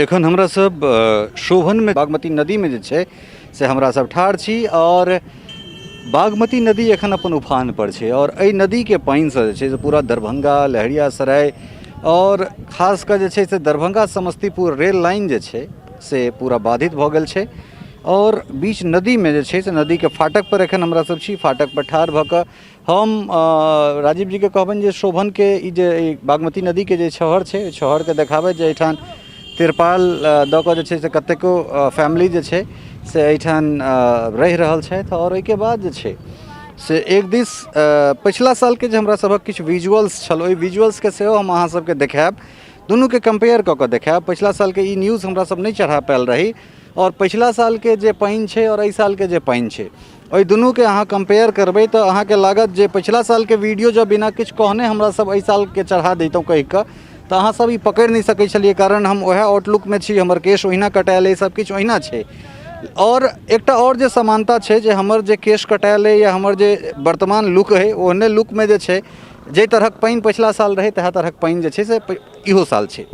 एखन हमरा सब शोभनमे बागमती नदीमे जे छै से हमरा सब ठाढ़ छी आओर बागमती नदी एखन अपन उफान पर छै आओर एहि नदीके पानिसँ जे छै से पूरा दरभंगा लहेरियासराय आओर खास कऽ जे छै से दरभंगा समस्तीपुर रेल लाइन जे छै से पूरा बाधित भऽ गेल छै आओर बीच नदीमे जे छै से नदीके फाटक पर एखन हमरा सब छी। फाटक पर ठाढ़ भऽ कऽ हम राजीव जीके कहबनि जे शोभनके ई जे ई बागमती नदीके जे छहर छै, ओहि छहरके देखाबैत जे एहिठाम तिरपाल दऽ कऽ जे छै से कतेको फैमिली जे छै से एहिठाम रहि रहल छथि। आओर ओहिके बाद जे छै से एक दिस पछिला सालके जे हमरा सभक किछु विजुअल्स छल, ओहि विजुअल्सके सेहो हम अहाँ सबके देखायब, दुनूके कम्पेयर कऽ कऽ देखायब। पछिला सालके ई न्यूज हमरा सब नहि चढ़ा पायल रही आओर पछिला सालके जे पानि छै आओर एहि सालके जे पानि छै ओहि दुनूके अहाँ कम्पेयर करबै तऽ अहाँके लागत जे पछिला सालके वीडियो जँ बिना किछु कहने हमरा सब एहि सालके चढ़ा दैतहुँ कहिकऽ तऽ अहाँ सब ई पकड़ि नहि सकै छलियै, कारण हम वएह आउटलुकमे छी, हमर केश ओहिना कटायल अइ, सब किछु ओहिना छै। आओर एकटा आओर जे समानता छै जे हमर जे केश कटायल अइ या हमर जे वर्तमान लुक अइ ओहने लुकमे जे छै जाहि तरहक पानि पछिला साल रहै तएह तरहक पानि जे छै से इहो साल छै।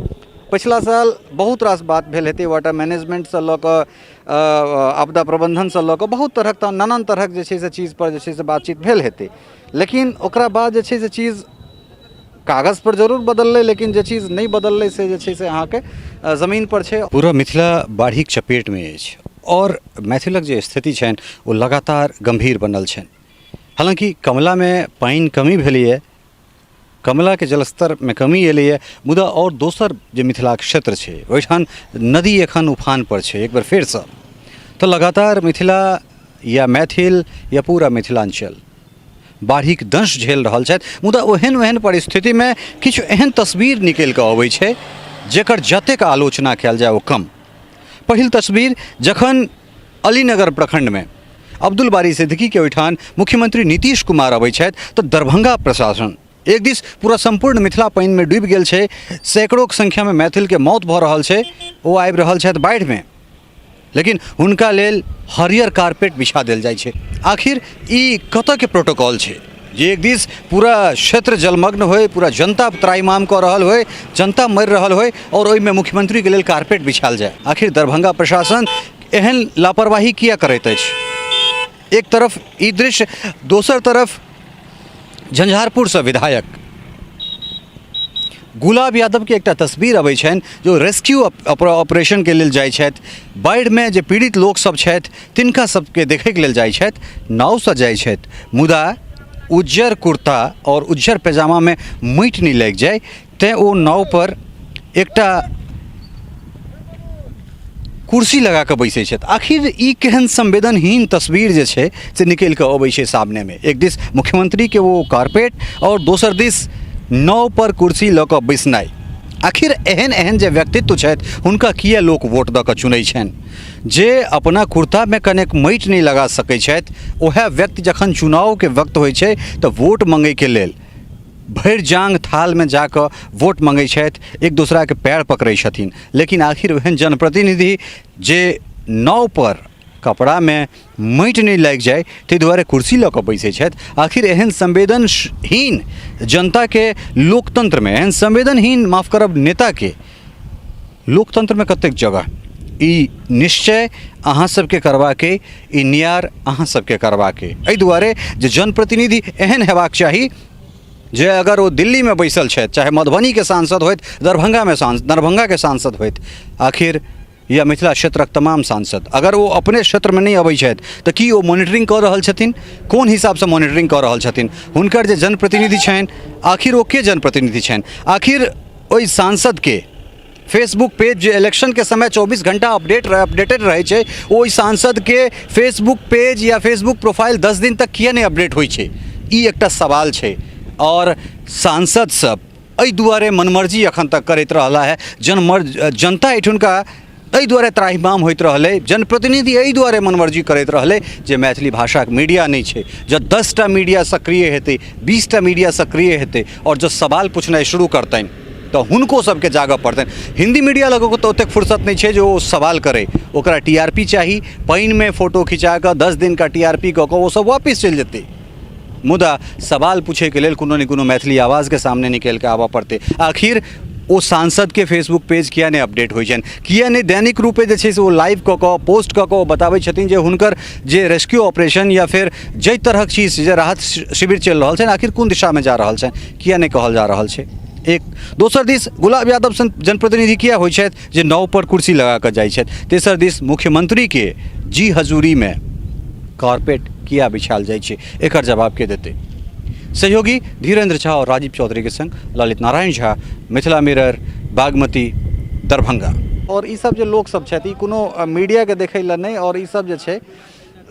पछिला साल बहुत रास बात भेल हेतै, वाटर मैनेजमेन्टसँ लऽ कऽ आपदा प्रबन्धनसँ लऽ कऽ बहुत तरहक तऽ नानान तरहक जे छै से चीजपर जे छै से बातचीत भेल हेतै, लेकिन ओकरा बाद जे छै से चीज कागजपर जरूर बदललै, लेकिन जे चीज नहि बदललै से जे छै से अहाँके जमीनपर छै। पूरा मिथिला बाढ़िक चपेटमे अछि आओर मैथिलक जे स्थिति छनि ओ लगातार गम्भीर बनल छनि। हालाँकि कमलामे पानि कमी भेलैए, कमलाके जलस्तरमे कमी एलैए, मुदा आओर दोसर जे मिथिलाके क्षेत्र छै ओहिठाम नदी एखन उफानपर छै एक बेर फेरसँ। तऽ लगातार मिथिला या मैथिल या पूरा मिथिलाञ्चल बाढ़िक दंश झेल रहल छथि, मुदा ओहन ओहन परिस्थितिमे किछु एहन तस्वीर निकलि कऽ अबै छै जकर जतेक आलोचना कयल जाय ओ कम। पहिल तस्वीर जखन अलीनगर प्रखंडमे अब्दुल बारी सिद्दीकीके ओहिठाम मुख्यमंत्री नीतीश कुमार अबै छथि तऽ दरभंगा प्रशासन एक दिस पूरा सम्पूर्ण मिथिला पानिमे डूबि गेल छै, सैकड़ोके संख्यामे मैथिलके मौत भऽ रहल छै, ओ आबि रहल छथि बाढ़िमे, लेकिन हुनका लेल हरियर कारपेट बिछा देल जाइ छै। आखिर ई कतऽके प्रोटोकॉल छै जे एक दिस पूरा क्षेत्र जलमग्न होय, पूरा जनता त्राहिमाम कऽ रहल होय, जनता मरि रहल होय आओर ओहिमे मुख्यमंत्रीके लेल कारपेट बिछायल जाय? आखिर दरभंगा प्रशासन एहन लापरवाही किया करैत अछि? एक तरफ ई दृश्य, दोसर तरफ झंझारपुरसँ विधायक गुलाब यादवके एकटा तस्वीर अबै छनि जो रेस्क्यू ऑपरेशनके लेल जाइ छथि, बाढ़िमे जे पीड़ित लोकसभ छथि तिनका सबके देखैके लेल जाइ छथि, नावसँ जाइ छथि, मुदा उज्जर कुर्ता आओर उज्जर पैजामामे माटि नहि लागि जाय तैँ ओ नावपर एकटा कुर्सी लगा कऽ बैसै छथि। आखिर ई केहन संवेदनहीन तस्वीर जे छै से निकलि कऽ अबै छै सामनेमे? एक दिस मुख्यमंत्रीके ओ कारपेट आओर दोसर दिस नाव पर कुर्सी लऽ कऽ बैसनाइ। आखिर एहन एहन जे व्यक्तित्व छथि हुनका किए लोक वोट दऽ कऽ चुनै छनि? जे अपना कुर्तामे कनेक माटि नहि लगा सकै छथि ओएह व्यक्ति जखन चुनावके वक्त होइ छै तऽ वोट मङ्गैके लेल भरि जाँघ थालमे जाकऽ वोट मङ्गै छथि, एक दोसराके पएर पकड़ै छथिन, लेकिन आखिर ओहन जनप्रतिनिधि जे नावपर कपड़ामे माटि नहि लागि जाय ताहि दुआरे कुर्सी लऽ कऽ बैसै छथि, आखिर एहन संवेदनहीन जनताके लोकतन्त्रमे, एहन संवेदनहीन माफ करब नेताके लोकतन्त्रमे कतेक जगह? ई निश्चय अहाँ सबके करबाके, ई नियार अहाँ सबके करबाके। एहि दुआरे जे जनप्रतिनिधि एहन हेबाक चाही जे अगर ओ दिल्लीमे बैसल छथि, चाहे मधुबनीके सांसद होथि, दरभंगामे दरभंगाके सांसद होथि, आखिर या मिथिला क्षेत्रक तमाम सांसद अगर ओ अपने क्षेत्रमे नहि अबै छथि तऽ की ओ मॉनिटरिंग कऽ रहल छथिन? कोन हिसाबसँ मॉनिटरिंग कऽ रहल छथिन? हुनकर जे जनप्रतिनिधि छनि, आखिर ओ के जनप्रतिनिधि छनि? आखिर ओहि सांसदके फेसबुक पेज जे इलेक्शनके समय 24 घंटा अपडेटेड रहै छै, ओहि सांसदके फेसबुक पेज या फेसबुक प्रोफाइल 10 दिन तक किए नहि अपडेट होइ छै? ई एकटा सवाल छै। आओर सांसद सब एहि दुआरे मनमर्जी एखन तक करैत रहला है, जनता एहिठुनका एहि दुआरे त्राहिमाम होइत रहलै, जनप्रतिनिधि एहि दुआरे मनमर्जी करैत रहलै जे मैथिली भाषाके मीडिया नहि छै। जँ 10टा मीडिया सक्रिय हेतै, 20टा मीडिया सक्रिय हेतै आओर जँ सवाल पूछनाइ शुरू करतनि तऽ हुनको सबके जागऽ पड़तनि। हिन्दी मीडिया लग तऽ ओतेक फुर्सत नहि छै जे ओ सवाल करै, ओकरा टी आर पी चाही, पानिमे फोटो खिचा कऽ 10 दिनका टी आर पी कऽ कऽ ओ सब वापिस चलि जेतै, मुदा सवाल पूछैके लेल कोनो ने कोनो मैथिली आवाजके सामने निकलि कऽ आबऽ पड़तै। आखिर ओ सांसदके फेसबुक पेज किया नहि अपडेट होइ छनि, किया नहि दैनिक रूपे जे छै से ओ लाइव कऽ कऽ पोस्ट कऽ कऽ ओ बताबै छथिन जे हुनकर जे रेस्क्यू ऑपरेशन या फेर जाहि तरहक चीज जे राहत शिविर चलि रहल छनि आखिर कोन दिशामे जा रहल छनि, किया नहि कहल जा रहल छै। एक दोसर दिस गुलाब यादव सन जनप्रतिनिधि किया होइ छथि जे नाव पर कुर्सी लगा कऽ जाइ छथि। तेसर दिस मुख्यमंत्रीके जी हजूरीमे कारपेट किया बिछायल जाइ छै, एकर जवाब के देतै। सहयोगी धीरेन्द्र झा और राजीव चौधरी के संग ललित नारायण झा, मिथिला मिरर, बागमती, दरभंगा। और ई सब जे लोक सब छथि ई कोनो मीडिया के देखै लए नहि, और ई सब जे छै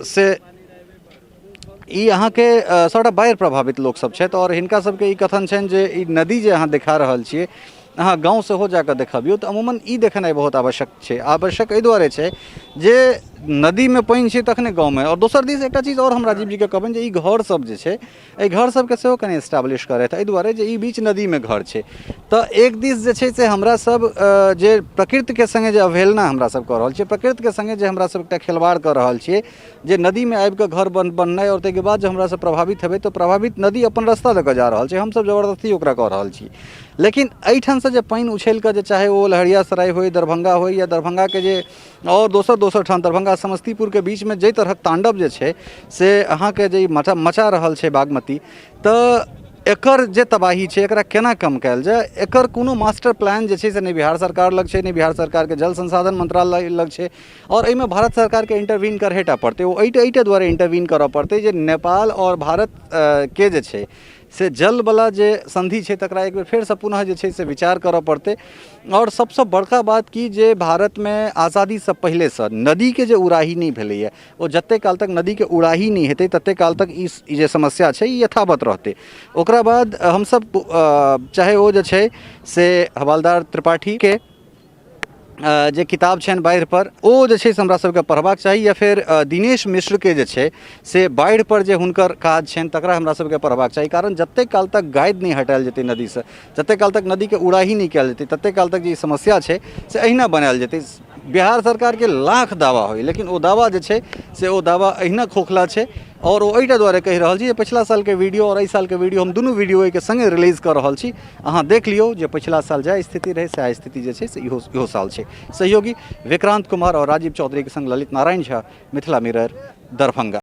से ई अहाँके सबटा बाढ़ि प्रभावित लोक सब छथि और हिनका सबके ई कथन छनि जे ई नदी जे अहाँ देखा रहल छियै, अहाँ गाँव सेहो जाकऽ देखबियौ तऽ अमूमन ई देखेनाइ बहुत आवश्यक छै। आवश्यक एहि दुआरे छै जे नदीमे पानि छै तखने गाँवमे। आओर दोसर दिस एकटा चीज आओर हम राजीव जीके कहबनि जे ई घर सब जे छै एहि घर सबके सेहो कनि एस्टाब्लिश करथि, एहि दुआरे जे ई बीच नदीमे घर छै। तऽ एक दिस जे छै से हमरा सब जे प्रकृतिके सङ्गे जे अवहेलना हमरा सब कऽ रहल छियै, प्रकृतिके सङ्गे जे हमरा सब एकटा खेलवाड़ कऽ रहल छियै जे नदीमे आबिकऽ घर बननाइ आओर ताहिके बाद जे हमरा सब प्रभावित हेबै तऽ प्रभावित नदी अपन रस्ता दऽ कऽ जा रहल छै, हमसब जबरदस्ती ओकरा कऽ रहल छी। लेकिन एहिठामसँ जे पानि उछलि कऽ जे चाहे ओ लहेरियासराय होइ, दरभंगा होइ या दरभंगाके जे आओर दोसर दोसर ठाम दरभंगा समस्तीपुरके बीचमे जाहि तरहक ताण्डव जे छै से अहाँके जे ई मचा रहल छै बागमती, तऽ एकर जे तबाही छै एकरा केना कम कयल जाय, एकर कोनो मास्टर प्लान जे छै से नहि बिहार सरकार लग छै, नहि बिहार सरकारके जल संसाधन मंत्रालय लग छै। आओर एहिमे भारत सरकारके इंटरवीन करहेटा पड़तै। ओ एहिटा दुआरे इंटरवीन करऽ पड़तै जे नेपाल आओर भारत के जे छै से जलवला जे सन्धि छै तकरा एक बेर फेरसँ पुनः जे छै से विचार करऽ पड़तै। आओर सबसँ बड़का बात की जे भारतमे आजादीसँ पहिलेसँ नदीके जे उड़ाही नहि भेलैए, ओ जतेक काल तक नदीके उड़ाही नहि हेतै ततेक काल तक ई जे समस्या छै ई यथावत रहतै। ओकरा बाद हमसब चाहे ओ जे छै से हवलदार त्रिपाठीके जे किताब छनि बाढ़िपर ओ जे छै से हमरा सबके पढ़बाक चाही, या फेर दिनेश मिश्रके जे छै से बाढ़िपर जे हुनकर काज छनि तकरा हमरा सबके पढ़बाक चाही। कारण जतेक काल तक गादि नहि हटायल जेतै नदीसँ, जतेक काल तक नदीके उड़ाही नहि कयल जेतै, ततेक काल तक जे ई समस्या छै से अहिना बनायल जेतै। बिहार सरकारके लाख दावा होइ लेकिन ओ दावा जे छै से ओ दावा अहिना खोखला छै। आओर ओ एहिटा दुआरे कहि रहल छी जे पछिला सालके वीडियो आओर एहि सालके वीडियो हम दुनू वीडियो एहिके सङ्गे रिलीज कऽ रहल छी, अहाँ देख लियौ जे पछिला साल जएह स्थिति रहै सएह स्थिति जे छै से इहो इहो साल छै। सहयोगी विक्रांत कुमार आओर राजीव चौधरीके सङ्ग ललित नारायण झा, मिथिला मिरर, दरभंगा।